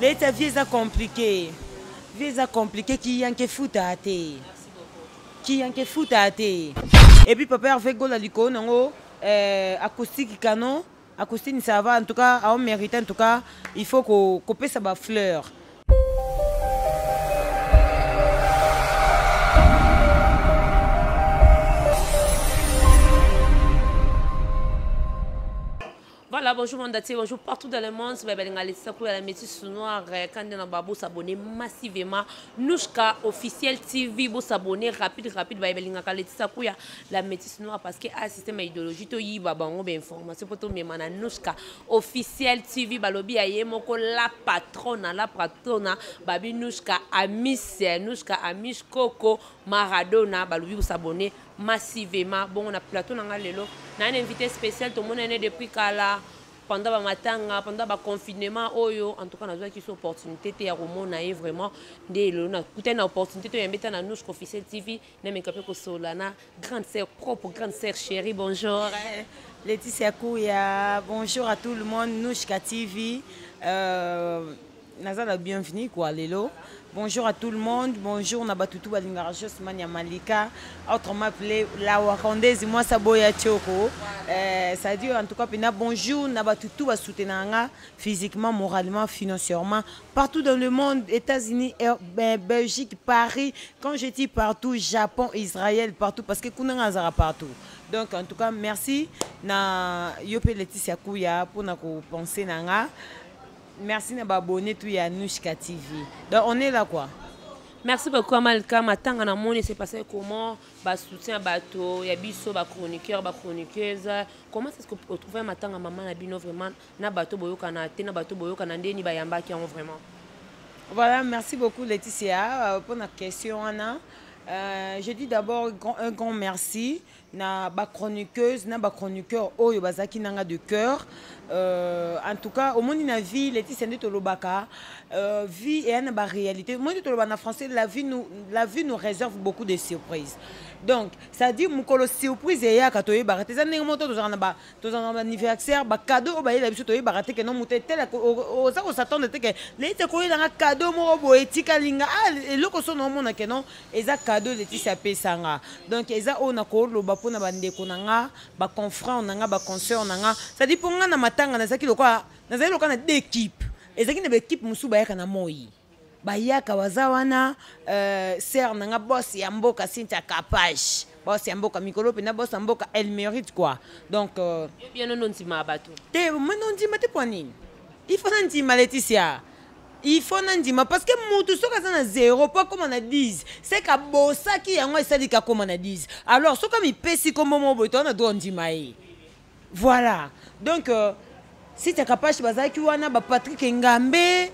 Leta vie eza compliqué. Vie eza compliqué kiyanke futa te. Kiyanke futa te. Et puis papa Hervé Gola likolo nango euh, acoustique canon, acoustique ça va en tout cas, a mérite en tout cas, il faut ko kopesa ba fleurs. Voilà, bonjour monde entier, bonjour partout dans le monde. C'est Babalinga Laetitia Kouya, la métisse noire. Quand on a babou s'abonner massivement. Nouchka officiel TV, vous s'abonner rapide, rapide. Babalinga Laetitia Kouya, la métisse noire parce que ah, système idéologie, to yi babango ben information pour to memana Nouchka officiel TV, balobi aye moko la patronne, la patronne, babi Nouchka Amis, Nouchka Amis Coco Maradona, balobi vous s'abonner massivement bongo na plateau na nga lelo na un invité spécial tomonane depuis kala pendant bamatanga pendant baconfinement oyo en tout cas nazwaki so opportunité te ya komona ye vraiment nde lelo nakutani na opportunité toyambi ta na nouchka officiel tv nameka mpe kosolola na grande sœur propre grande sœur chérie bonjour. Laetitia Kouya, bonjour à tout le monde, Nouchka TV. Euh, naza la bienvenue quoi lelo. Bonjour à tout le monde, bonjour na batutu balingaka Josman ya Malika, autrement appelé la Wakandaise moi saboya Choko. Euh, ça dit en tout cas pena bonjour na batutu ba soutenanga physiquement, moralement, financièrement, partout dans le monde, États-Unis, Belgique, Paris, quand je dis partout, Japon, Israël, partout parce que kuna ngazara partout. Donc en tout cas merci na yope Laetitia Kouya pour na ko penser na nga. Merci na ba abonné tout ya Nouchka TV. Donc on est là quoi. Merci beaucoup Amalka matanga na moni c'est passé comment ba soutien bato ya biso ba chroniqueur ba chroniqueuse comment est-ce que vous trouvez matanga maman na bino vraiment na bato boyokana te na bato boyokana ndeni bayambaki yango vraiment. Voilà, merci beaucoup Laetitia pour la question wana. Je dis d'abord un grand merci na ba chroniqueuse na ba chroniqueur oyo bazaki nanga de cœur. En tout cas, au moins na vie Laetitia nde tolobaka vie et na ba réalité. Moi toloba na français la vie nous réserve beaucoup de surprises. Donc, ça dit mukolo surprise eyaka toyebaka te eza ndenge moko tozalaka na ba tozalaka na anniversaire ba cadeau oyo bayela biso toyebaka te ke non moto etela oza kosatendre te ke Laetitia koyelanga cadeau moko boye etikali nga ah eloko so naomona ke non eza cadeau Laetitia apesanga. Donc eza oyo nakoloba mpona bandeko na nga ba confrères na nga ba consoeurs na nga. Ça dit mpo nga na matanga nazalaki lokola nazali lokola na deux équipes. Ezalaki na ba équipe mosusu bayaka na moi. Bayaka waza wana sœur na nga boss ya mboka Cynthia Kapage. Boss ya mboka mikolo pena boss ya mboka elle mérite quoi. Donc bien non ndima bato. Te moi non ndima te pour nini? Il faut ndima Laetitia. Il faut ndima parce que mutu soka za na 0 pas comme na 10. C'est ka bossa ki yango esali ka comme na 10. Alors soka mi pesi comme mo boy to na droit ndima ye. Voilà. Donc Cynthia Kapage bazaki wana ba Patrick Ngambe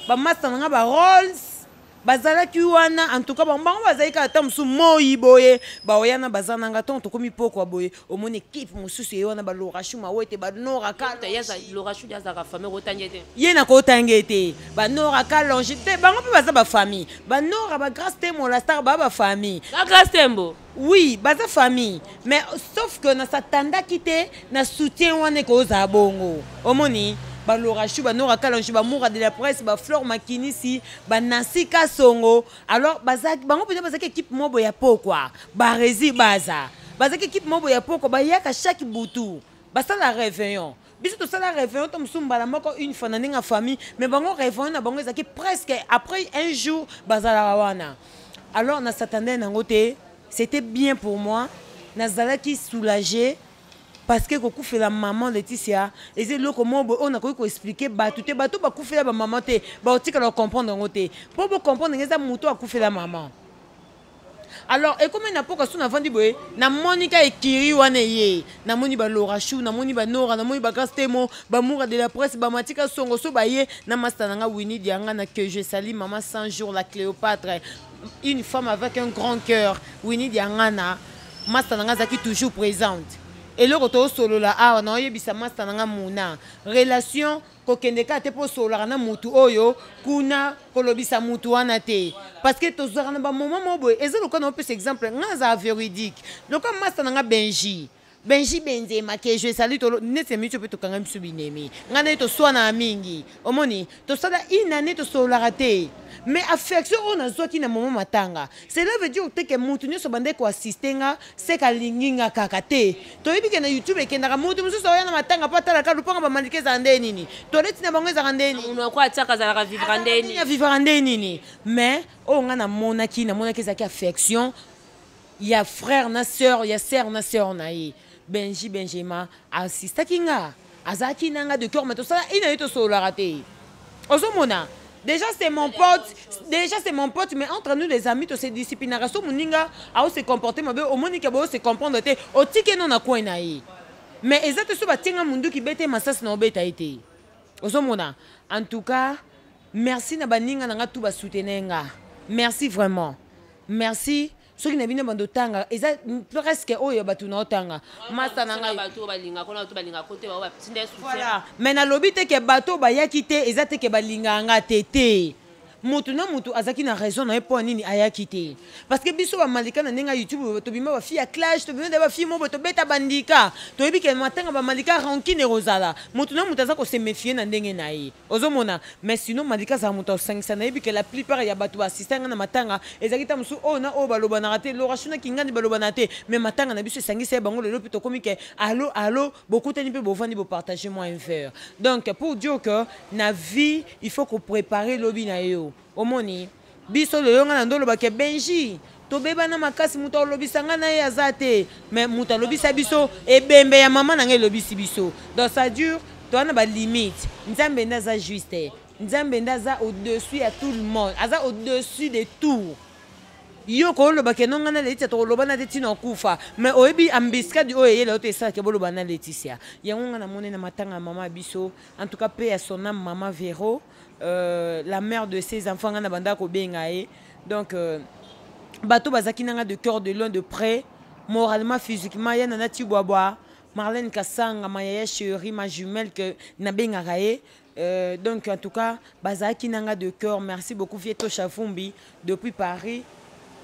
ba master nga ba Rolls bazalaki wana en tout cas bango bango bazalaki kaka ta mosusu moi boye baoyana baza nanga ntongo tokomi pokwa boye omoni équipe mosusu ye wana ba Lorachou Mawete ba Nora Kalonji. Ye aza, Lorachou ye azalaka famille, okotangi ye te? Ye na kotangi ye te. Ba Nora Kalonji te, bango mpe baza ba famille. Ba Nora, ba Grace Temo, la star, ba ba famille. Ba Grace Tembo? Oui, baza famille. Mais sauf que na s'attendaki te na soutien wana ekozala bongo. Omoni ba Lorachou, ba Nora Kalonji, ba Moura de la presse, ba Flore Makinisi, ba Nancy Kasongo. Alors baza bango mpenza bazaki équipe mobo ya pokwa, ba Rezi baza. Bazaki équipe mobo ya pokwa, bayaka chaque butu. Basala réveillon. Biso tosala réveillon to mosusu mbala moko une fois na ndenge ya famille, mais bango réveillon na bango ezalaki presque après un jour bazalaka wana. Alors na s'attendait nango te, c'était bien pour moi. Nazalaki soulagé parce que kokufela maman Laetitia eza eloko moko boye oyo nakoki koexplike bato te, bato bakufela ba maman te, bakotikala kocomprendre yango te. Mpo bocomprendre yango eza moto akufela maman. Alors ekomi na poka so navandi boye namoni ka ekiri wana eye, namoni ba Lorachou, namoni ba Nora, namoni ba Grace Temo, ba Moura de la presse, ba Matika Songo so baye na master nanga Winnie Dianga na que je salue maman 100 jours la Cléopâtre, une femme avec un grand cœur. Winnie Diangana master nanga azalaki toujours présente. Eloko tosolola awa na oyebisa master nanga Muna relation kokende kaka te mpo osololaka na mutu oyo kuna kolobisa mutu wana te, parce que tozalaka na ba moment moko boye eza lokola na opesa exemple nga azala véridique lokola master nanga Benji. Benji Benzema que je salue tolo neti na miniti mpe tokanga biso binemi ngai na ye toswanaka mingi omoni tosala une année tosololaka te mais affection oyo nazwaki na moment matanga cela veut dire te ke mutu nyonso bandaki koassiste nga seke alingi nga kaka te. Toyebi ke na YouTube ekendaka mutu mosusu aoya na matanga mpo atalaka lupanga bamalika ezala nde nini, toilette na bango ezalaka nde nini, monoko atiaka azalaka vivra nde nini, avivaka nde nini. Mais oyo nga namonaki, namonaki ezalaki affection ya frère na sœur, ya sœur na sœur na ye. Benji Benjema assistaki nga, azalaki na nga de cœur, mais tosala ina ye tosololaka te. Ozomona déjà c'est mon pote, déjà c'est mon pote, mais entre nous les amis to se disciplinaka. So moninga ao se comporter mabe, omoni ke bo se comprendre te, otike no na coin na ye, mais eza te so batie nga munduki bete masasi na obeta ye te. Ozomona, en tout cas merci na baninga na nga tout basoutenir nga, merci vraiment, merci. Soki na bino bando tanga eza presque oyo bato na otanga masta na ngai. Bato balingaka na bato balingaka te bao batinda soutien. Voilà, mais nalobi te ke bato bayaki te, eza te ke balingaka nga te te. Motu na motu azalaki na raison na ye mpo nini ayaki te, parce que biso bamalika na ndenge ya YouTube tobima bafille ya clash, tobima nde bafille moko tobeta bandika, toyebi ke matanga bamalika rancune ekozala, motu na motu aza kose méfier na ndenge na ye. Ozomona, mais sinon malika azala moto asangisa. Nayebi ke la plupart ya bato baassiste nga na matanga ezalaki ta mosusu oyo na oyo balobanaka te, Lorashu na Kingandi balobanaka te, mais matanga na biso esangisa ye bango. Lelo mpe tokomi ke allo allo, bokutani mpe bovandi, bopartage moi un verre. Donc pour dire que na vie il faut kopréparer lobi na yo. Omoni biso lelo nga na ndo olobake Benji tobebana makasi, moto alobisa nga na ye aza te, mais moto alobisa biso ebembe ya mama na ngai elobisi biso. Donc ça dure, toza na balimite. Nzambe nde aza juste, Nzambe nde aza au-dessus ya tout le monde, aza au-dessus de tout. Yo koloba ke no ngai na Leticia tokoloba na te ntina okufa, mais oyebi embuscade oyo eyela yo te esalaka boloba na Leticia. Yango ngai namoni na matanga ya mama ya biso, en tout cas paix à son âme, mama Vero, la mère de ses enfants, ngai na banda kobenga ye. Donc bato bazalaki nanga de cœur, de loin, de près, moralement, physiquement, ya nana Tibwabwa, Marlène Kasanga, ma yaya chérie, ma jumelle que nabengaka ye. Donc en tout cas bazalaki nanga de cœur, merci beaucoup. Vieto Chavumbi depuis Paris.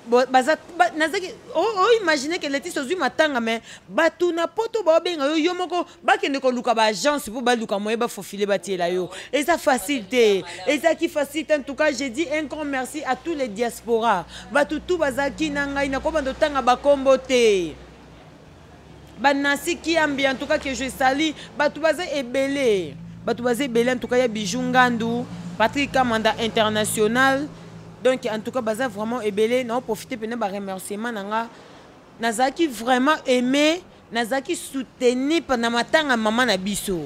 Bon, baza ba, nazaki oimagine ke Letisi ozwi matanga, mais bato na poto baobenga yo, yo moko bakende koluka baagence mpo baluka moye bafofile batiela yo. Eza facile te, ezalaki facile te. En tout cas j'ai dit un grand merci à tous les diaspora, bato tu bazalaki na ngai, nakobanda otanga bakombo te, banasi Kiambi en tout cas que je salue, bato baza ebele, bato baza ebele. En tout cas ya Bijou Ngandu, Patrick Kamanda international, donc en tout cas baza vraiment ebele. Na profiter pene ba remerciement na nga, nazalaki vraiment aimé, nazalaki soutenu na matanga mama na biso.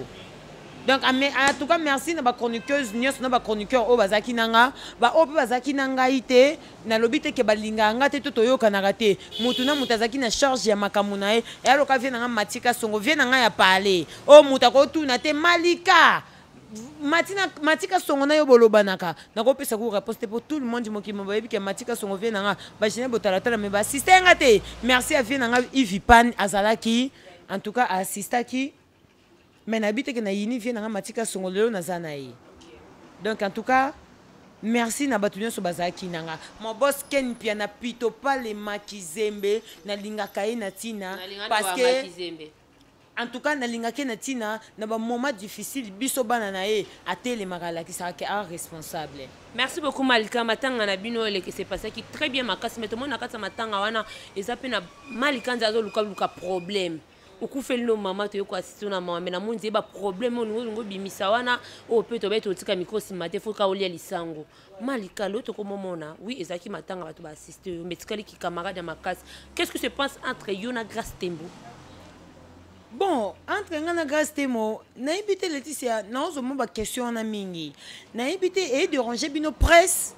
Donc en tout cas merci na bachroniqueuse nyonso na bachroniqueur oyo bazalaki na nga, baoyo mpe bazalaki na ngai te. Nalobi te ke balingaka nga te to toyokanaka te, motu na moto azalaki na charge ya makambo na ye. Eyaloka vie na nga Matika Songo, vie na ngai ya pale oyo moto akotuna te Malika Matina, Matika Songo na yo bolobanaka, nakopesa ku réponse te po tout le monde mokili bayebi ke Matika Songo vie na nga bagene botalatala, mais baassiste nga te. Merci à vie na nga Ivi Pan, azalaki en tout cas aassistaki, mais nayebi te ke nayini vie na nga Matika Songo lelo naza na ye. Donc en tout cas merci na bato nyonso bazalaki na nga. Mon boss Ken Pia na Pito Pale Makizembe, nalingaka ye na ntina parce que en tout cas nalingaki ye na ntina na bamoment difficile biso bana na ye atelemaka, alakisaka ke a responsable. Merci beaucoup Malika. Matanga na bino eleki se passaki très bien makasi, mais tomoni na kati ya matanga wana eza mpe na Malika nze azolukaluka problème. Okufeli no mama, toyei koasiste na mama, me namoni nzeye baproblème oyo olingo obimisa wana oyo mpe tobe totika micro nsima te foka olia lisango. Malika, lelo tokomomona, oui, ezalaki matanga, bato baassiste yo, mais tikali kikamarade ya makasi. Qu'est ce qui se passe entre yo na Grâce Tembo? Bon, entre nga na Grâce Temo, nayebi te. Leticia, naozomona baquestion wana mingi, nayebi te edérange bino presse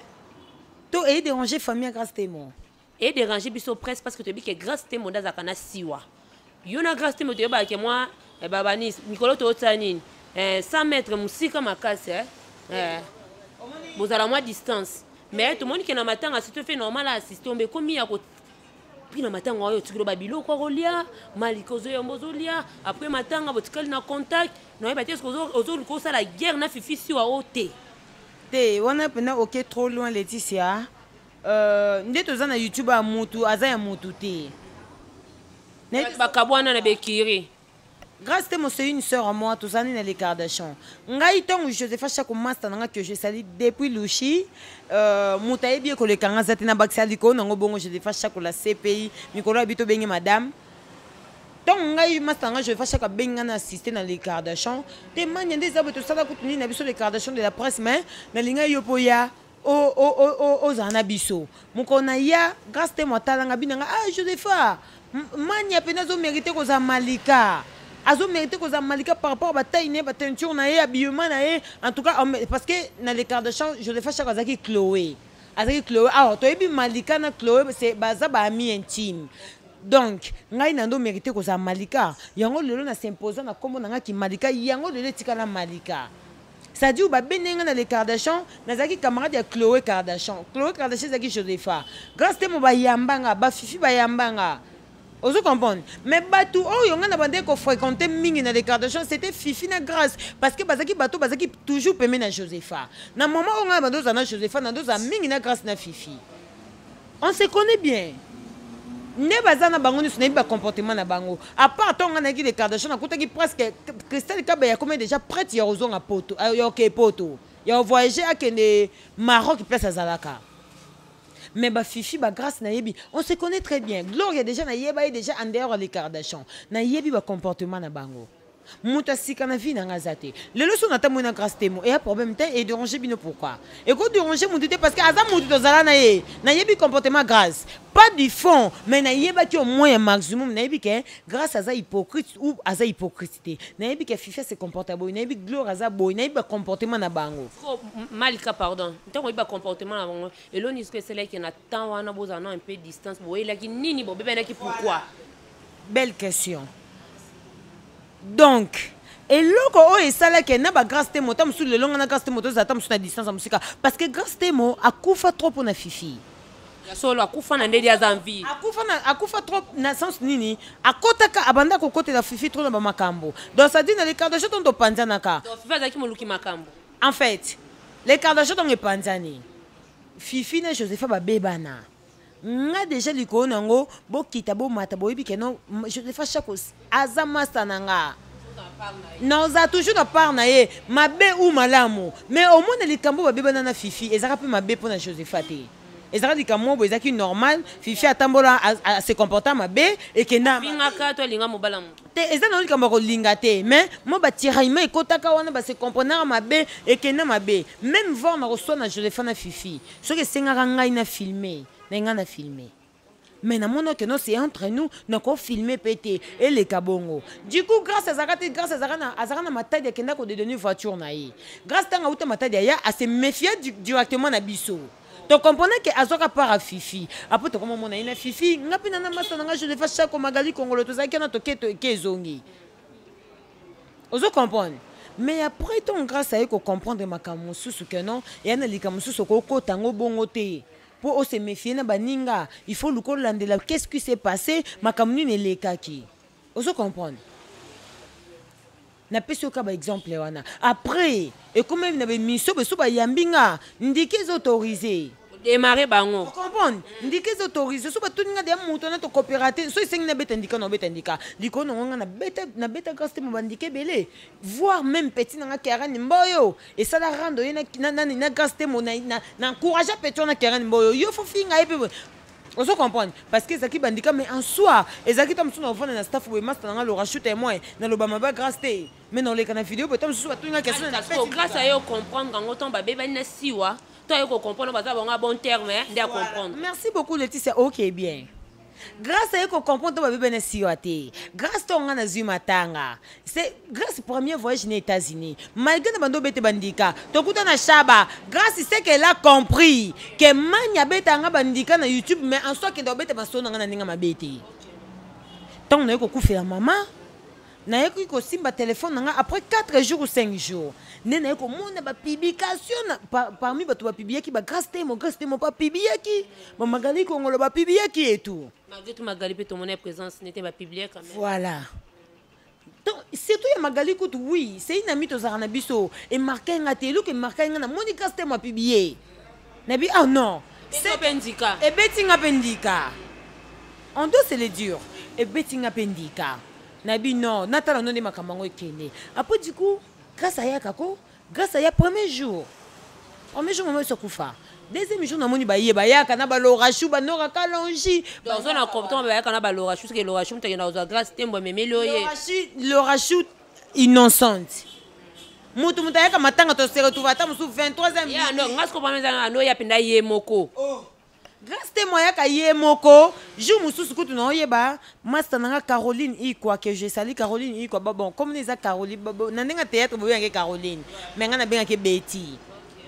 to edérange famille ya Grâce Temo. Edérange biso presse parce que toyebi ke Grâce Temo nde azalaka na siwa. Yo na Grâce Temo toyebaka ke mwa babani mikolo toyotia nini, 100 mètre mosika makasi, bozala mwa distance. Mais tomoni ke na matanga surtout fait normal aasiste ombe ekomi ya mpi na matanga oyo otikeli babiloko akolia. Malika ozoyamba, ozolia après matanga, botikali na contact, nayeba te eske ozoluka osala guerre na Fifi Siwa o te. Te, wana mpena oke trop loin, Leticia. Nde toza na YouTube ya mutu aza ya mutu te. Bakabwana na bekiri. Grâce Temo, c'est une sœur à moi, tozali na les Kardashian. Ngai ntango Josepha Chako master nanga que je salue depuis Lushi, moto ayebi ye koleka nga aza te na bakisa likolo nango bongo Josepha Chako la CPI, mikolo ya bito benge madame. Ntango ngai master nanga Josepha Chako abengi nga na assister na les Kardashian, te mania nde eza boye tosala kutu nini na biso les Kardashian de la presse, mais nalinga yo po ya ozala na biso. Mokolo na ya Grâce Temo atalanga bina nga, ah Josepha, mania pena azo mériter kozala Malika. Azo mériter kozala Malika par rapport à ba taille na ye, ba teinture na ye, habillement na ye. En tout cas, parce que na les Kardashian, Josepha Chako azalaki Chloé. Azalaki Chloé. Alors, toyebi Malika na Chloé, c'est baza ba amis intime. Donc, ngai na ndo mériter kozala Malika. Yango lelo na s'imposer na kombo na nga ki Malika, yango lelo etikala Malika. C'est-à-dire ba benenga na les Kardashian, nazalaki camarade ya Chloé Kardashian. Chloé Kardashian ezalaki Josepha. Grâce Temo ba yambanga, ba Fifi ba yambanga. Ozo comprendre? Mais batu oyo nga na bande ko fréquenter mingi na les Kardashian, c'était Fifi na Grâce parce que bazaki bato bazaki toujours pembe na Josepha. Na moment oyo nga na bande na Josepha, na ndoza mingi na Grâce na Fifi. On se connaît bien. Nde baza na bango nyonso nayebi ba comportement na bango. À part ntango nga nayaki les Kardashian, nakutaki presque Christelle Kabeya akomi déjà prête ya kozonga poto, ya okee poto, ya voyager akende Maroc place azalaka. Mais ba Fifi, ba Grâce nayebi, on se connaît très bien. Gloria déjà nayeba ye déjà en dehors les Kardashian. Nayebi ba comportement na bango. Moto asika na vie na nga aza te. Lelo so natamboyi na Grâce Temo, eya problème te, e déranger bino pourquoi? Eko déranger moto te parce que aza moto tozala na ye. Nayebi comportement Grâce, pas du fond, mais nayebaki au moins maximum, nayebi ke Grâce aza hypocrite ou aza hypocrite te. Nayebi ke Fifi se comporte boye, nayebi Gloria aza boye, nayebi ba comportement na bango. Ko Malika pardon, ntango oyebi ba comportement na bango, eloni soki esalaki na temps wana bozala na un peu distance, boyelaki nini, bobebanaki pourquoi? Belle question. Donc, eloko oyo esalaki na ba Grâce Temo, ta mosusu lelo nga na Grâce Temo tozala ta mosusu na distance ya mosika parce que Grâce Temo akufa trop mpona Fifi. Ya solo akufa na ndenge aza en vie. Akufa na, akufa trop na sens nini? Akotaka, abanda kokotela Fifi trop na ba makambo. Donc ça dit na les Kardashian to topanzanaka. Donc Fifi azalaki moluki makambo. En fait, les Kardashian to epanzani. Fifi na Josepha babebana. Nga déjà likolo nango bokita bomata boyebi ke non Josepha Chako aza master na nga. Naza toujours na part na ye mabe ou malamu, mais au moins likambo babebana na Fifi ezaka pe mabe pona Josepha te. Ezaka likambo bo ezaki normal, Fifi atambola a se comporta mabe et ke na Fingaka to linga mobala mo. Te eza na likambo ko linga te, mais mo ba tiraillement ekotaka wana ba se comprendre mabe et ke na mabe. Même voir na koswa na Josepha na Fifi. Soki esengaka ngai na filmer, na ngai na filmer. Mais na mona que non, c'est entre nous, na ko filmer pété et les kabongo. Du coup, grâce à Zakate, grâce à Zakana, à Zakana Matadi akenda ko dédonner voiture na ye. Grâce tanga uta Matadi ya à se méfier directement na biso. Donc comprenez que azoka part à Fifi. Après to comment mona ina Fifi, ngapi na na masa na nga je defa chaque Magali Congolo to zaki na to keto kezongi. Ozo comprendre? Mais après ton grâce à ko comprendre makambo mosusu que non, ya na likambo mosusu ko kota ngo bongo te. Po o se méfier na baninga, il faut luko landela qu'est-ce qui s'est passé, makambo nini elekaki. Ozo comprendre? Na pesi oka ba exemple wana. Après, et quand même na ba mission beso ba yambinga, ndike est autorisé. Démarrer bango. Vous comprenez? Ndike est autorisé. So ba tuninga de muto na to coopérateur. So isengi na beta ndika na beta ndika. Liko no nga na beta na beta grâce te mo bandike belé. Voire même petit na nga Karen Mboyo. Et ça la rando ye na na na, na grâce te mo na na, na encourager petit na Karen Mboyo. Yo fo finga ye pe. Ozo comprendre? Parce que ezaki bandika mais en soi, ezaki ta musu na ovanda na staff we master nga lo rajoute témoin na loba maba grâce te. Mais dans les canaux vidéo, peut-être musu ba tuninga question na Parce que grâce à yo comprendre ngo tant ba beba na siwa. Toi, il faut comprendre, parce que bon, bon terme, hein, de comprendre. Merci beaucoup, Laetitia. Ok, bien. Grâce à eux, comprendre, toi, bébé, na siwa te. Grâce à toi, on a vu matanga. C'est grâce au premier voyage aux États-Unis. Malgré que bando bete bandika, tokuta na Shaba. Grâce c'est qu'elle a compris que manya beta nga bandika na YouTube, mais en soi que ndo bete baso na nga na ninga mabete. Tant on a eu ko la maman. Nayekoki kosimba téléphone na nga après 4 jours ou 5 jours. Nde naye komona ba publication na, parmi bato ba publiaki ba Grâce Temo, Grâce Temo ba publiaki, ba Magali Kongolo ba publiaki et tout. Malgré tout Magali pe tomona présence n'était ba publier quand même. Voilà. Donc surtout ya Magali kutu oui, c'est une amie tozara na biso et marqué nga te eloko marqué nga na moni Grâce Temo a publié. Na bi ah non. C'est Bendika. Et beti nga Bendika. En deux c'est les durs. Ebeti nga mpe ndika nabi non, natala no nde makambo yango ekende. Après, du coup, Grâce ayaka ko, Grâce aya premier jour. Premier jour mama biso akufa, deuxième jour namoni baye, bayaka na balorashu, banora Kalongi. Donc ozo na comprendre, bayaka na balorashu, soki lorashu moto akenda kozwa Grâce Tembo, amemeli oye. Lorashu innocente, moto ayaka matanga, tose retrouve ata mosusu 23. Ya no nga siko pameza ano ya mpenza ye moko. Oh. Grâce Temo ayaka ye moko. Jour mosusu kutu na oyeba master na nga Caroline Ikwa, que je salue, Caroline Ikwa. Bon, comme eza Caroline na ndenge ya théâtre, boyebaki Caroline, mais nga nabengaki Betty,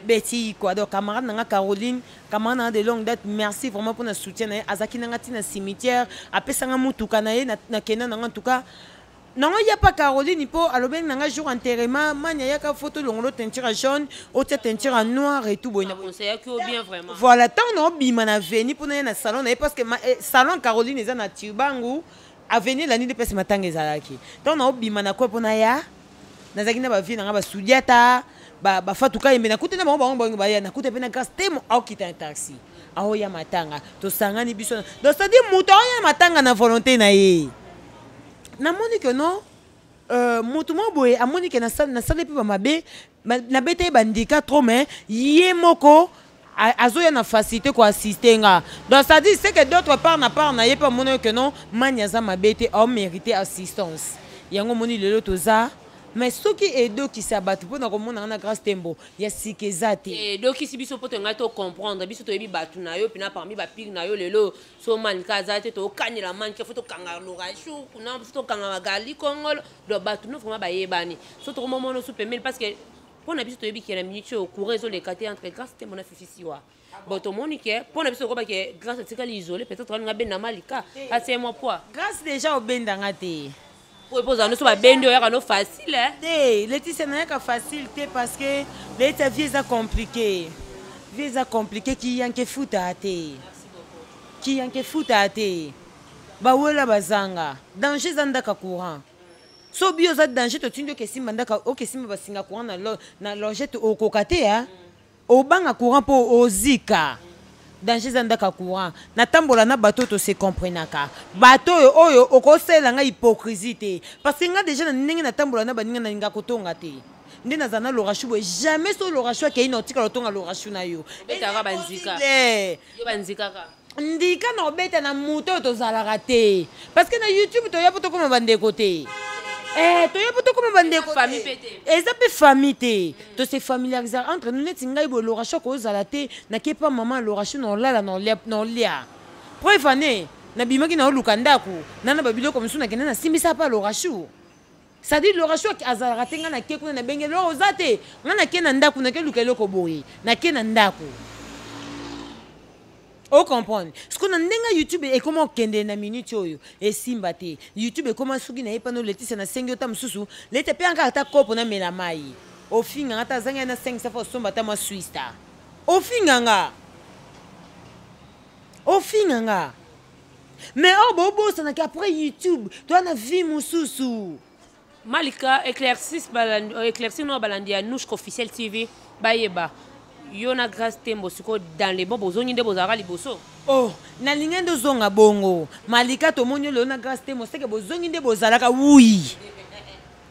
Betty Ikwa. Donc camarade na nga Caroline, camarade na nga de longue date, merci vraiment mpona soutien na ye. Azalaki na nga ntina cimetière, apesanga mutuka na ye, nakenda na nga. En tout cas, nango ya pa Caroline, mpo alobeli na nga jour enterrement, mani ayaka, foto longolo teinture ya jaune, otia teinture ya noir et tout boye na boye. Conseillaki yo bien vraiment. Voilà, ntango na obima na avenue mpona ye na salon na ye, parce que salon Caroline eza na Turbangu, avenue elandi nde place matanga ezalaki. Ntango na obima na kwe mpona ya, nazalaki na bavie na nga, basudiata, bafatuka yembe, nakuta na bango baya, nakuta mpe na Grâce Temo aokita na taxi, aoya matanga, tosangani biso. Donc c'est à dire moto aoya matanga na volonté na ye. Namoni ke non, moto moko boye amoni ke nasali mpe bamabe, nabeta ye bandika trop, mais ye moko azoya na facilité koassiste nga. Donc c'est à dire, c'est que d'autre part, na part na ye mpe amoni ke non, mani aza mabe te, aomérite assistance. Yango omoni lelo toza. Mais soki edokisa bato mpona komona nga na Grâce Tembo ya sika, eza te. Edokisi biso mpo tongai tocomprendre. Biso toyebi bato na yo mpena parmi bapire na yo. Lelo so Manika aza te, tokanela Manika, fo tokanga Lorashu kuna, fo tokanga Magali Kongolo. Donc bato no vraiment bayebani. So tokomomona osu pembeni, parce que mpo na biso toyebi ke na minute oyo courant ezoleka te entre Grâce Tembo na Fifi Siwa. Bon, tomoni ke mpo na biso tokoba ke Grâce atikali isolé, peut-être alinga benda Malika, atie mwa poids. Grâce déjà obendanga te. Po epo ozala nyonso babendi, oyaka no facile, eh? Te, Laetitia, nayaka facile te, parce que Laetitia, vie eza compliqué, vie eza compliqué. Kiyanke futa te, kiyanke futa te, bawela bazanga danger. Eza ndaka courant, so bi oza danger, totindi okesimba ndaka, okesimba basinga courant na logette, okoka te a obanga courant mpo ozika. Danger eza ndaka courant. Natambola na bato oyo tose comprenaka, bato oyo okosalela nga hypocrisie te, parce que nga déjà na ndenge natambola na baninga, nalinga kotonga te. Nde nazala na Lorashu boye, jamais so Lorashu akei na otikala otonga Lorashu na yo. Obetaka banzika. Impossible. Yo banzikaka. Ndika na obeta na moto oyo tozalaka te, parce que na YouTube toya mpo tokóma bandeko te. Toya mpo tokóma bandeko. Famille mpe te. Eza mpe famille te. Tose familiarise entre nous. Neti ngai boye, Lorashu akozala te, nake pa mama Lorashu, na olala, na olia. Preuve ane nabimaki na oluka ndako nana babiloko mosusu, nakende nasimbisa pa Lorashu. C'est-à-dire Lorashu azalaka te, ngai nake kuna, nabenge lor oza te, ngai nake na ndako, nake luka eloko boye, nake na ndako. Ocomprendre siko na ndenge ya YouTube ekoma okende na minute oyo esimba te. YouTube ekoma soki naye mpana Oletisa, nasengi ota mosusu leta mpe anga ata kopo namela mai, ofinganga ata azangi na 5 safa osomba ata mwa swista, ofinganga, ofinganga. Mais oyo bobosanaki, après YouTube toya na vie mosusu. Malika, éclaircir no balandi ya Nouchka Officiel TV, bayeba yo na Grâce Tembo sikoyo dans les bon, bozongi nde bozalaka liboso. Oh, nalingi nde ozonga bongo. Malika, tomoni oyo lelo na Grâce Tembo, seke bozongi nde bozalaka. Wui,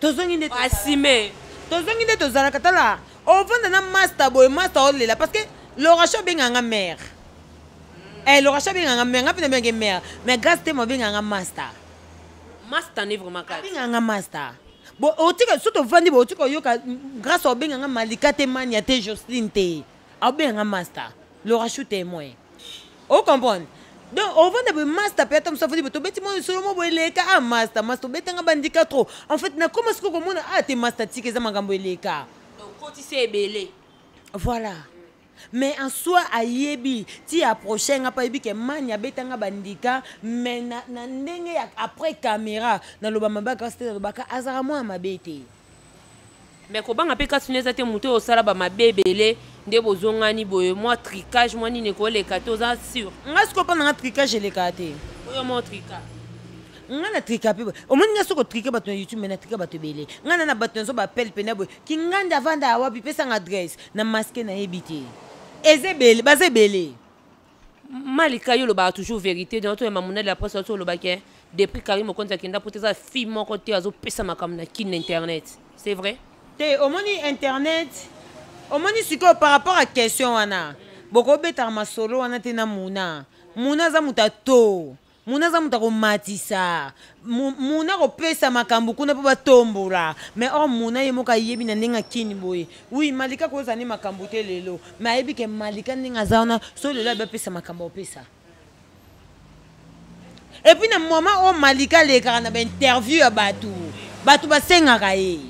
tozongi nde. Asime. Tozongi nde tozalaka. Tala, ovanda na master boye, master olela, parce que Loracho abenganga mare. Loracho abenganga mare, nga mpe nabengaki mare, mais Grâce Tembo abenganga master. Master ne vraiment kati. Abenganga master. Bo otika so tovandi bo, otika oyoka Grâce obenganga Malika te, Mania te, Joceline te, abenganga master. Lorachu témoin, ocomprendre. Donc ovanda boye, master mpe ata mosu afandi boye, tobeti mwa lisolo mo boye, eleka. Ah master, master obetanga bandika trop. En fait, nakoma sikoyo komona, ah te, master tika, eza makambo eleka. Okotisi ebele. Voilà. Mais en soi ayebi ti approche nga mpo ayebi ke mani abetanga bandika, mais na ndenge ya après caméra naloba mabe Grâce te, nalobaka azalaka mwana mabe te. Mais kobanga mpe kasi eza te, moto oyo osala bamabe ebele nde bozongani boye, mwa tricage, mwa nini ekoleka te, oza sûr? Nga sikoyo mpo na nga tricage elekaka te. Oyo mwa trika. Nga na trika mpe, omoni nga soki otrike bato na YouTube, mais na trika bato ebele. Nga na bato nazo bapele pena boye, kingandi avanda awapi, pesanga adresse na masque, nayebi te, eza ebele, baza ebele. Malika, yo olobaka toujours vérité. Donc toyamba monali ya presse, oto olobaki. Depuis Karine Mokonzi akenda poto, eza fille moko te azopesa makambo na Kin na internet. C'est vrai? Te, omoni internet, omoni sikoyo par rapport à question wana, bokobetaka masolo wana te na Muna. Muna aza moto ato, Muna aza moto akomatisa, Muna akopesa makambo kuna mpo batombola. Mais or Muna ye moko ayebi na ndenge akini boye. Oui, Malika kozala nde makambo te lelo, mais ayebi ke Malika ndenge aza wana, so lelo ayebi apesa makambo akopesa. Et puis na moment oyo Malika alekaka na bainterview ya bato, bato basengaka ye.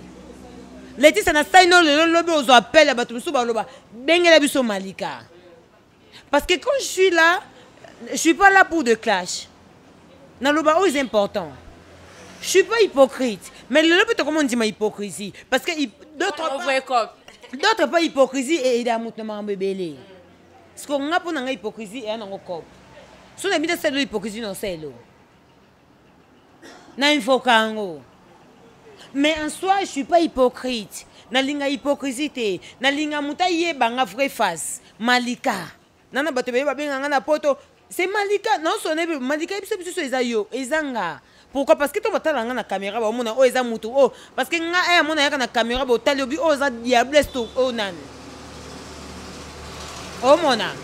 Letisa na sai no lelo lobi ozwa appel ya bato mosusu baloba bengela biso Malika. Parce que quand je suis là, je suis pas là pour de clash. Naloba oyo c'est important. Je suis pas hypocrite, mais lelo mpe tokoma ondima hypocrisie parce que d'autres pas hypocrisie eyeda moto na makambo ebele. Parce que nga mpo na nga hypocrisie eya nango cope. So na bino selo hypocrisie na selo na invoka yango. Mais en soi, je suis pas hypocrite. Nalinga hypocrisie te, nalinga moto ayeba nga vraie face. Malika nana bato ebele babenga nga na poto, c'est Malika naosone Malika biso biso eza yo eza nga. Pourquoi? Parce que to batala nga na caméra, baomona oyo eza mutu oyo. Parce que nga aya mona yaka na caméra, botali obi oyo eza diablesse to oyo nani omona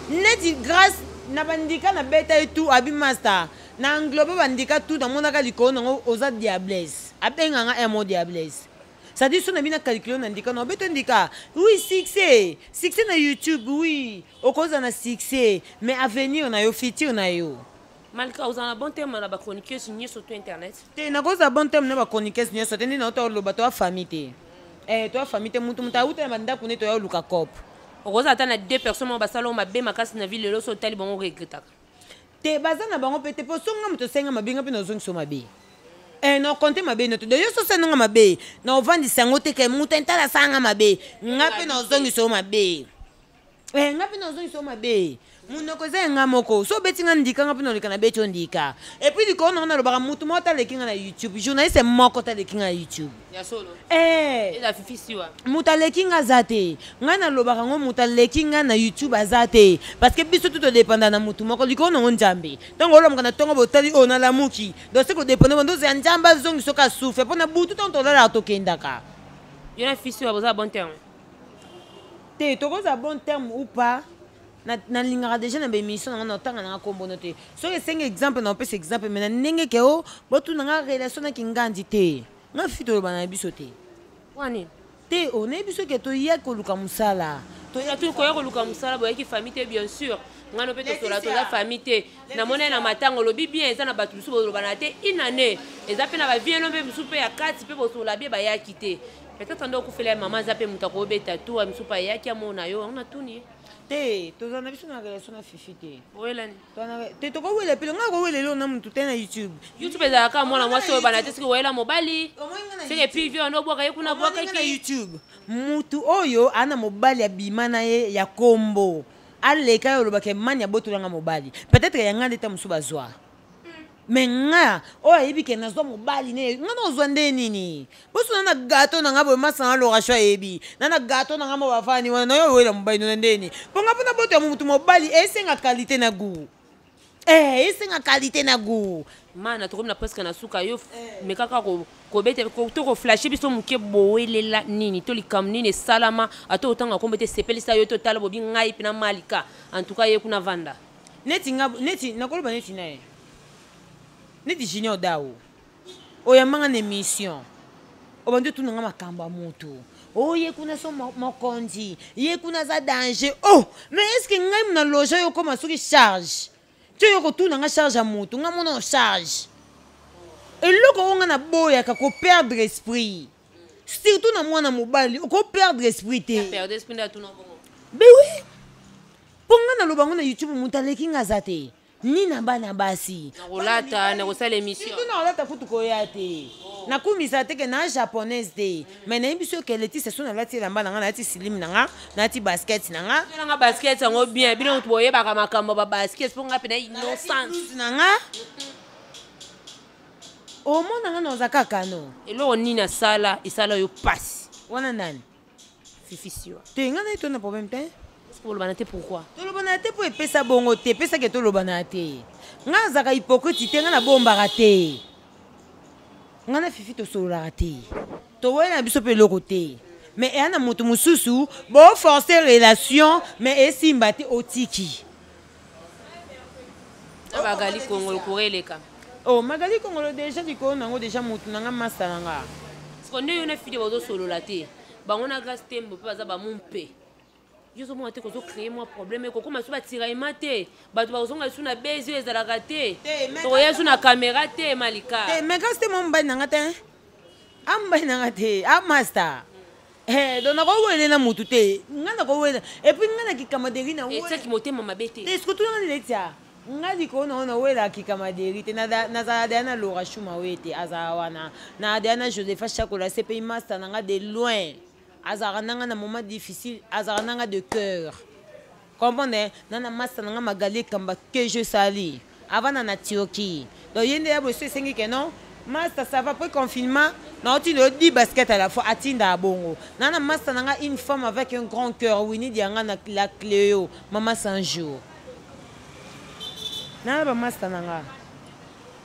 neti grâce na bandika na beta ye tout abi master na englobe bandika tout namonaka likolo nango oza diablesse, abenga nga un mot diablesse. C'est-à-dire so na bino calcule na ndika na obeto ndika. Oui, succès, succès na YouTube, oui, okoza na succès, mais avenir na yo, futur na yo. Malika, ozala na bon terme na bachroniqueuse nyonso to internet? Te, nakozala bon terme na bachroniqueuse nyonso te. Nde nauta oloba, toya famille te. Toya famille te. Mutu mutu auta na bandako nde toya oluka cope. Okozala ata na deux personnes moko basala oyo mabe makasi na vie, lelo so otali bango regretaka? Te, baza na bango mpe te, po so nga moto osenga mabe, nga mpe nazongisa mabe. Na okonte mabe noto de yo so osenga mabe na ovandisa yango te ke moto entala asanga mabe, nga mpe nazongisa yo mabe. Nga mpe nazongisa yo mabe. Monoko eza ya nga moko. So obeti nga ndika, nga mpe naleka na beti yo ndika. Et puis likolo nango nalobaka, motu moko taleki nga na YouTube, journaliste moko taleki nga na YouTube. Ya solo? Eza Fifi Siwa. Moto aleki nga aza te. Ngai nalobaka yango, moto aleki nga na YouTube aza te, parce que biso tu todépenda na motu moko. Likolo nango Nzambe. Ntango olamuka na ntongo, botali oyo nalamuki, donc se kodépenda bando ya Nzambe azongi soki asufe mpo na butu. Ntango tolalaka, tokendaka. Yo na Fifi Siwa boza bon terme? Te, tokozala bon terme ou pas, nalingaka déjà na baémission nanga natanga nanga kombono te. Soki esengi exemple, na opesa exemple, mais na ndenge ke o botuna nga relation naki ngandi te. Nga fi toloba na biso te. Wani? Te, onayebi biso ke toya koluka mosala. Toyaki koya koluka mosala, boyaki famille te. Bien sûr, ngano mpe tosola, toza famille te. Namoni na matanga olobi bien, eza na bato mosusu bolobana te une année, eza mpe na bavieno mpe mosusu mpe ya kati mpe bosola bien, bayaki te. Peut-être nde okufela ya mama, aza mpe moto akobeta tu mosusu mpe ayaki amona yo ona tuni ye. Te, tozala na biso na relation na Fifi te. Oyelani? Te, tokowela pele nga kowela eloko na motu te na YouTube. YouTube ezalaka mwana mwasi oyo bana te. Soki oyela mobali, soki epi vi wana obwaka ye kuna. Omoni nga na bwakaki. YouTube, mutu oyo ana mobali abima na ye ya kombo aleka ye olobaka mani abotolanga mobali, peut-être ya nga nde ta mosusu bazwa. Mais nga oyo ayebi ke nazwa mobali ne nga nazwa nde nini boso na gato na nga boye masa na lorasho ayebi na gato na nga mo bafani wana nayo oyela mobali nona ndeni mpo nga mpona boto ya motu mobali esenga qualité na goût, esenga qualité na goût. Mana tokomi na presque na suka. Yo me kaka kobeta to koflashe biso moke, bowelela nini to likambo nini esalama ata otanga kombo te, esepelisa yo to tala bobi ngai mpe na Malika, en tout cas ye kuna vanda? Neti nga, neti nakoloba neti na ye, neti Junior Dao oyambanga na émission, obandi otunanga makambo ya motu oye kuna so mokonzi ye kuna aza danger. Oh, mais est ce que ngai na loge oyo okóma soki charge ti oyo kotuna nga charge ya motu, nga mona charge eloko oyo nga naboyaka koperdre esprit, surtout na mwana mobali okoperdre esprit te. Perdre esprit nde atuna bongo? Ben oui, mpo nga naloba ngo na YouTube, moto aleki nga aza te, ni na bana basi. Na kolata, na kosala émission. Surtout na kolata kutu koya te. Nakumisa te ke na japonaise te, mais nayebi so ke Letise so nalati elamba na nga, nalati slim na nga, nalati basket na nga. Nanga basket yango bien, bino moto boyebaka makambo ya babasket, mpo nga mpe na innocente. Blouse na nga, omona nga naoza kaka no. Eloko nini asala esala yo pasi? Wana nani? Fifi Siwa. Te, nga naye to na problème te. Bolobana te pourquoi? Tolobana te mpo epesa bongo te, epesaki tolobana te. Ngai nazalaka hypocrite te, ngai nabombaka te. Ngai na Fifi tosololaka te, toboyi na biso mpe eloko te. Mais eya na moto mosusu boforce relation mais esimba te, otiki. Na Magali Kongolo courant eleka. Oh, Magali Kongolo déjà likolo nango déjà motu na nga masta na nga. Siko nde yo na Fide bozosolola te. Bango na Grace Tembo mpe baza ba mumpe. Yo ozomona te kozo créer mwa problème ekokoma so batiraillement te. Bato bakozonga lisusu na base oyo ezalaka te. Tokoya lisusu na caméra te Malika. Te, mais Grace Tembo mobali na nga te. A mobali na nga te, a masta. Eh, donc nakowele na mutu te nga nakowela et puis nga na kikamaderi na etiaki motema mabe te te surtout nga letia nga likolo na wana wela kikamaderi te nazala deya na Laura Shuma oye te azala wana na deya na Josepha Chakola CPI master na nga de loin azalaka nanga na moment difficile azalaka nanga de cœur comprendre na na master na nga Magali Kamba que je salue avanda na Turquie donc ye nde ya boye so esengi ke non master ça va après confinement na otinda yo 10 basket à la fois atinda bongo na na master na nga une femme avec un grand cœur Winnie Dianga na la Cléo mama 100 jours na ba master na nga.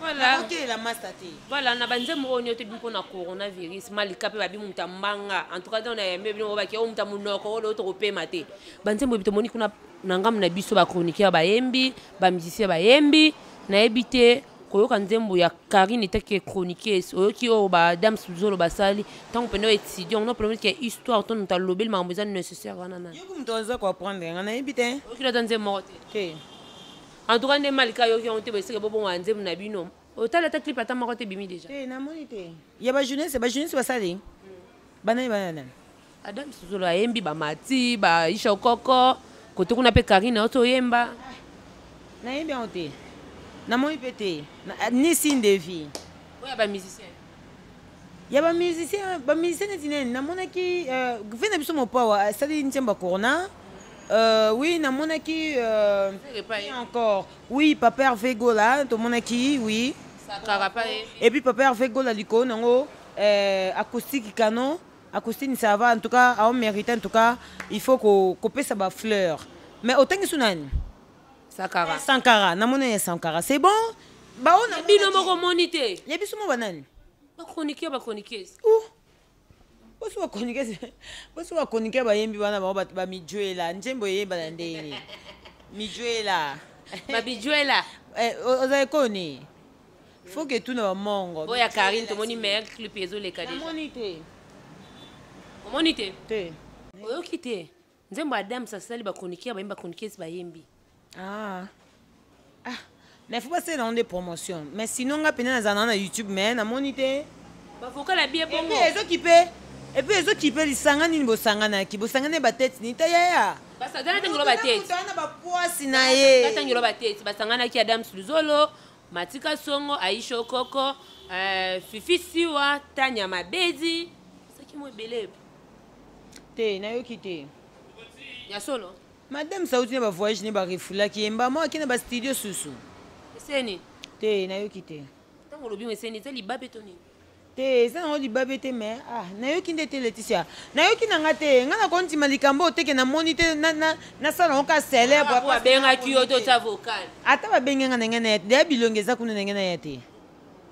Voilà. Nakokelela master te. Voilà, na banzembo oyo nyoto ebi mpona coronavirus Malika mpe babi moto ya mbanga en tout cas donc nayambi bino obaki oyo moto ya monoko oyo tokopema te banzembo ebi tomoni kuna na ngambo na biso ba chroniqueur bayembi ba musicien bayembi nayebi te koyoka nzembo ya Karine etaki chroniqueuse oyoki oyo ba Dams Luzolo basali ntango mpena oyo étudiant no problème ke histoire to moto alobeli makambo eza nécessaire wana nani yoki moto aza koapprendre nga nayebi te oyoki ata nzembo moko te te. En tout cas nde Malika ayoki yango te boye bobongo nzembo na bino. Otala ata clip ata moko te bimi déjà. Te namoni te. Ya ba jeunesse, ba jeunesse basali. Banani banani. Adam Suzolo ayembi ba Mati, ba Isha Okoko, kote kuna pe Karine oto oyemba. Nayembi yango te. Namoni pe te. Ni signe de vie. Oya ba musicien. Ya ba musicien, ba musicien neti nani namonaki ve na biso mopawa asali nzembo ya corona. Oui, namonaki encore. Oui, papa Hervé Gola, tomonaki, oui. Sakara pa Et puis papa Hervé Gola liko nango acoustique canon, acoustique ça va en tout cas, a mérite en tout cas, il faut ko kopesa ba fleurs. Mais otangi sunani? Sankara. Sankara, namona ya Sankara. C'est bon? Ba ona bino moko moni te. Ya biso mo banani? Ba chroniqueur, ba chroniqueuse. Ouh. Boso ba chroniqueuse, boso ba chroniqueur ba yembi bana ba ba mijuela, nzembo yemba na ndeni. Mijuela. Ba bijuela. Eh, ozali koni? Faut que tout na mongo. Oya Karine tomoni meilleur clip ezoleka déjà. Namoni te. Omoni te? Te. Oyoki te. Nzembo Adam sasali ba chroniqueur ba yemba chroniqueuse ba yembi. Ah. Ah. Mais faut pas faire dans des promotions. Mais sinon nga pena na na YouTube mais na monite. Ba vocal ya bien bongo. Et puis ezo kipe. Et puis ezo kipe lisanga nini bosangana ki bosangana ba tête ni ta yaya. Basangana tangelo ba tête. Ba ba poisi na ye. Ba tangelo ba tête. Basangana ki Adam Luzolo, Matika Songo, Aisha Okoko, Fifi Siwa, Tanya Mabedi. Saki mo ebele. Te nayoki te. Ya solo. Madame Sauti na ba voyage ne ba refoulaki ye mbama akende na ba studio susu. Eseni. Te nayoki te. Tango olobi eseni eza libabe to nini? Te eza nango libabe te mais ah nayoki nde te Laetitia. Nayoki na nga te, nga nakondima likambo oyo te ke namoni te nasala yango ka célèbre. Ah, babengaki yo to tia vocal. Ata babengi nga ndenge na ya te, deya bilongi eza kuna ndenge na ya te.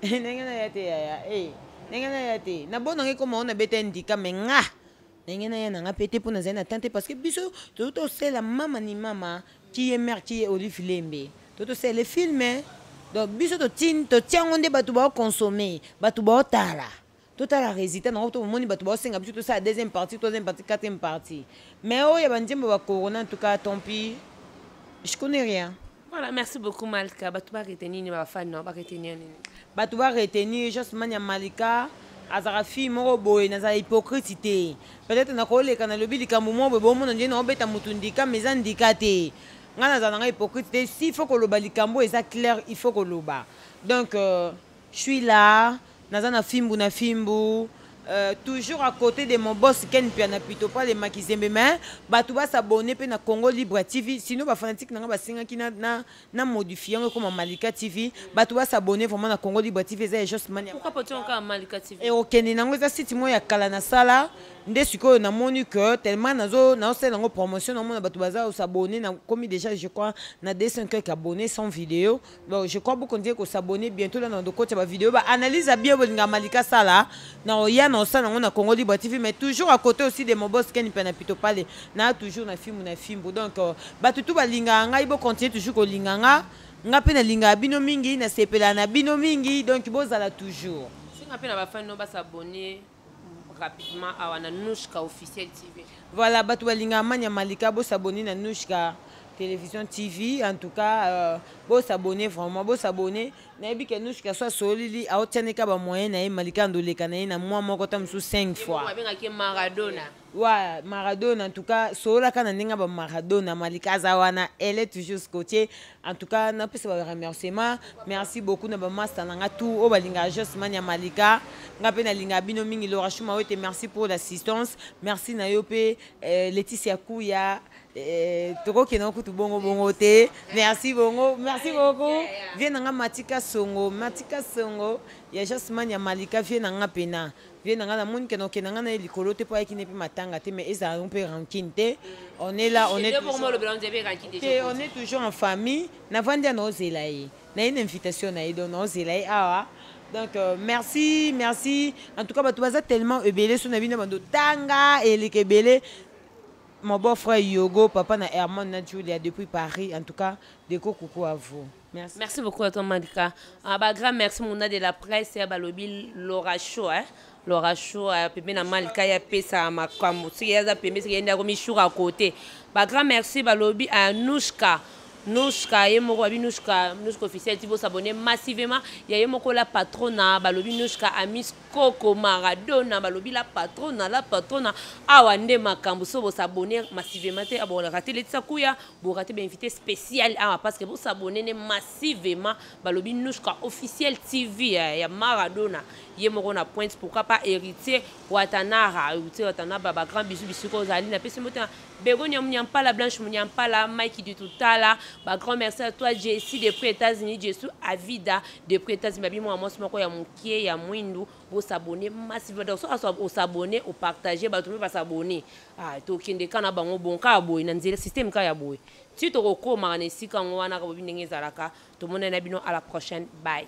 Ndenge na ya te yaya, eh ndenge na ya te. Na bona ngai koma ona beta ndika mais nga ndenge na ya na nga pe te mpo nazali na temps te parce que biso tozo tosela mama ni mama qui est mère qui est Olive Lembe. Tozo tosela le film. Donc biso totia yango nde bato bao consommer, bato bao tala. Totala résultat nango to moni bato bao senga biso tosala deuxième partie, troisième partie, quatrième partie. Mais oyo ya ba nzembo ba corona en tout cas tant pis. Je connais rien. Voilà, merci beaucoup Malika. Bato ba retenir ni ba fan non, ba retenir ni. Bato ba retenir Josman ya Malika. Azaka fille moko boye nazala hypocrite te. Peut-être nakoleka na lobi likambo moko boye bomona nde na obeta mutu ndika mais eza ndika te. Nga nazala nga hypocrite te. S'il faut koloba likambo eza clair, il faut koloba. Donc je suis là, naza na fimbu na fimbu. Toujours à côté de mon boss Ken Piana Pito pas les Makizembe mais bato ba s'abonner pe na Congo Libre TV sinon ba fanatique nanga ba singaki na na na modifier yango comme Malika TV bato ba s'abonner vraiment na Congo Libre TV eza Jos Mania. Pourquoi pas encore Malika TV? Et okende nango eza site mo ya kala na sala Nde sikoyo namoni que tellement nazo naosala yango promotion, namona bato baza kosabonner. Nakomi déjà, je crois, na 200 quelques abonnés sans vidéo. Bon, je crois bokontinue kosabonner. Bientôt là, na dokotya bavidéo, baanalyse ya bien bolinga Malika sala na oya na osala yango na Congo Libre TV, mais toujours à côté aussi de mon boss Ken mpe na Pito Pale na toujours na fimbu na fimbu. Donc bato tu balingaka ngai, bokontinue toujours kolinga nga. Nga mpe nalingaka bino mingi, nasepelaka na bino mingi, donc bozala toujours. Senga mpe na bafani no basabonner rapidement awa na Nouchka Officiel TV. Voilà, bato balingaka Mania Malika, bosabonner na Nouchka Télévision TV. En tout cas, bosabonner vraiment, bosabonner. Nayebi ke Nouchka so asololi, aotianeka bamoyen na ye. Malika andoleka na ye na mwa moko ta mosusu 5 fois. Abengaki Maradona. Wa Maradona, en tout cas sololaka na ndenge ba Maradona. Malika aza wana, elle est toujours scotché. En tout cas, napesa ba remerciement, merci beaucoup na bamaster na nga tout oyo balingaka Josman ya Malika. Nga mpe nalingaka bino mingi. Laura Shuma oyo te, merci pour l'assistance, merci na yo mpe. Laetitia Kuya, tokokende kutu bongo bongo te. Merci bongo, merci beaucoup. Vie na nga Matika Songo, Matika Songo ya Josman ya Malika, vie na nga pena, vie na nga. Namoni ke nakokende nga na ye likolo te mpo ayaki ne mpe matanga te, mais ezala mpe rancune te. On est là, on est toujours, te, on est toujours en famille. Navandi ya naozela ye na ye na invitation na ye, donc naozela ye awa. Donc merci, merci en tout cas. Bato baza tellement ebele so na bino bando tanga eleka ebele. Mon beau frère Yogo, papa na Herman na Julia depuis Paris, en tout cas de coucou à vous. Merci. Merci beaucoup à toi, Malika. Ah, bah, grand merci, mon de la presse, balobi Laura Show, hein. Laura Show, pembe na Malika ya pesa makambo. Soki aza pembe, soki yenda komi chour à côté. Bah, grand merci, balobi à Nouchka. Nouchka, ye moko babi Nouchka, Nouchka Officiel, ti s'abonner massivement. Ya ye moko la patrona, balobi Nouchka Amis Coco Maradona, balobi la patrona, la patrona. Awa nde makambo so s'abonner massivement te, abo rater Laetitia Kuya, bo rater ba invité spécial awa parce que bo s'abonner ne massivement, balobi Nouchka Officiel TV ya Maradona. Ye moko na pointe, pourquoi pas Héritier Watanara, Héritier Watanara, ba grand bisou bisou ko zali na pesi mota Begonia Munyampala, Blanche Munyampala, Mike du Toutala, ba grand merci à toi Jessie depuis États-Unis, Jessie Avida depuis États-Unis, babi moi moi moko ya mukie ya mwindu, bo s'abonner massivement. Donc so o s'abonner, o partager, ba tout ba s'abonner. Ah, to kende kana bango bon ka boy na nzela système ka ya boy. Ti to ko koma na esika ngwana ka bobi ndenge ezalaka, to mona na bino à la prochaine. Bye.